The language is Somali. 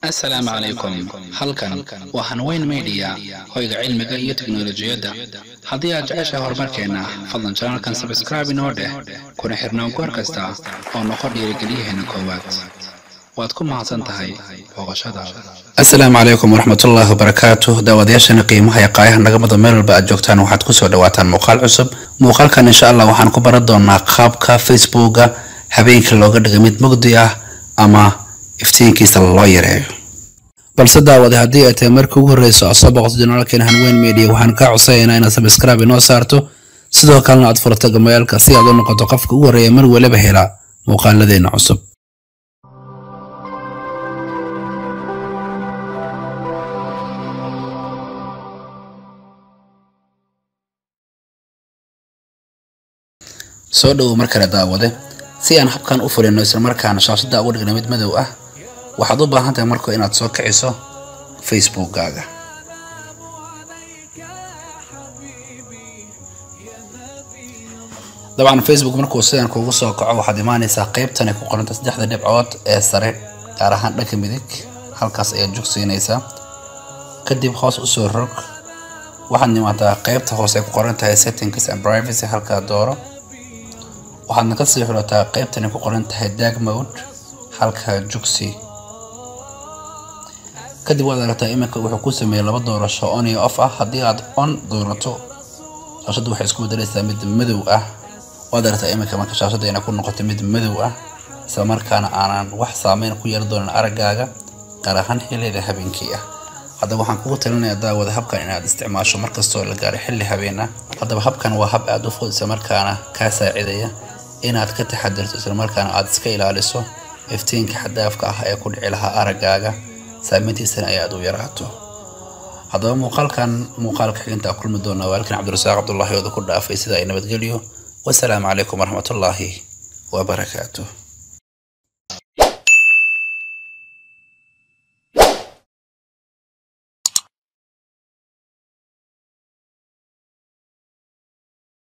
Asalaamu calaykum. Halkan waa Hanweyn Media, hoyga cilmiga iyo tiknolojiyadda. Haddii aad jeceshahay horumarkeenna, fadlan channelkan subscribe inoo dheh, kuna xirnaan goor kasta oo noqo dhiirigeliyaheena koowaad. Waad ku mahadsan tahay booqashadaada. Asalaamu calaykum waraxmatullaahi wabarakaatuh. Daawadayaashana qiimaha iyo qaayaha nagamada, meel walba aad joogtaan, waxaad kusoo dhawaataan muuqaal cusub. Muuqaalkan insha Allah waxaan ku baran doonaa qaabka Facebooka habeenkii looga dhigo mid mugdi ah ama iftiinkiisa loo yareeyo. Balse daawade, haddii ay tahay markii ugu horreyso aad soo boqoto channelkeena Hanweyn Media, waxaan kaa codsanaynaa inaad subscribe inoo saarto, sidoo kalena aad furato gambaleelka si aad u noqoto qofka ugu horreeya mar waliba hela muuqaaladeena cusub. Soo dhowow mar kale, daawade. Si aan habkan u fulino islamarkaana shaashada uga dhigno mid madow ah, waxaad u baahan tahay marka inaad soo kiciso Facebookkaaga. Dabcan Facebook markuu sidan kugu soo kaco, waxaad imaanaysaa qeybtan ay ku qoranta saddexda dhibcood ee sare, gaar ahaan dhanka midig. Halkaas ayaad jugsiinaysaa. Kadib hoos usoo rog, waxaad nimaadaa qeybta hoose ay ku qoran tahay Settings and Privacy. Halkaa dooro. Waxaadna kasii xulataa qeybtan ay ku qoran tahay Dark Mode. Halkaa jugsi. Kadib waad aragtaa iminka wuxuu ku sameeyey laba doorasho, on iyo off ah. Haddii aad on doorato, shaashaddu waxay isku bedelaysaa mid madow ah. Waad aragtaa iminka marka shaashadda inay ku noqoto mid madow ah, isla markaana aanan wax saameyn ku yeelan doonin araggaaga, gaar ahaan xilliyada habeenkii ah. Haddaba waxaan kugu talinayaa, daawada, habkan inaad isticmaasho markastoo la gaaro xilli habeen ah. Haddaba habkan waa hab aada u fudud, isla markaana kaa saacidaya inaad ka taxadirto, isla markaana aad iska ilaaliso iftiinka xad-dhaafka ah ee ku dhici lahaa araggaaga, saameyntiisana ay aada u yaraato. Haddaba muuqaalkan muuqaalka xiginta kulmi doona, walaalkan Cabdirasaaq Cabdullaahi ooda ku dhaafay sida ay nabadgelyo. Wasalaamu calaykum waraxmatullaahi wabarakaatuh.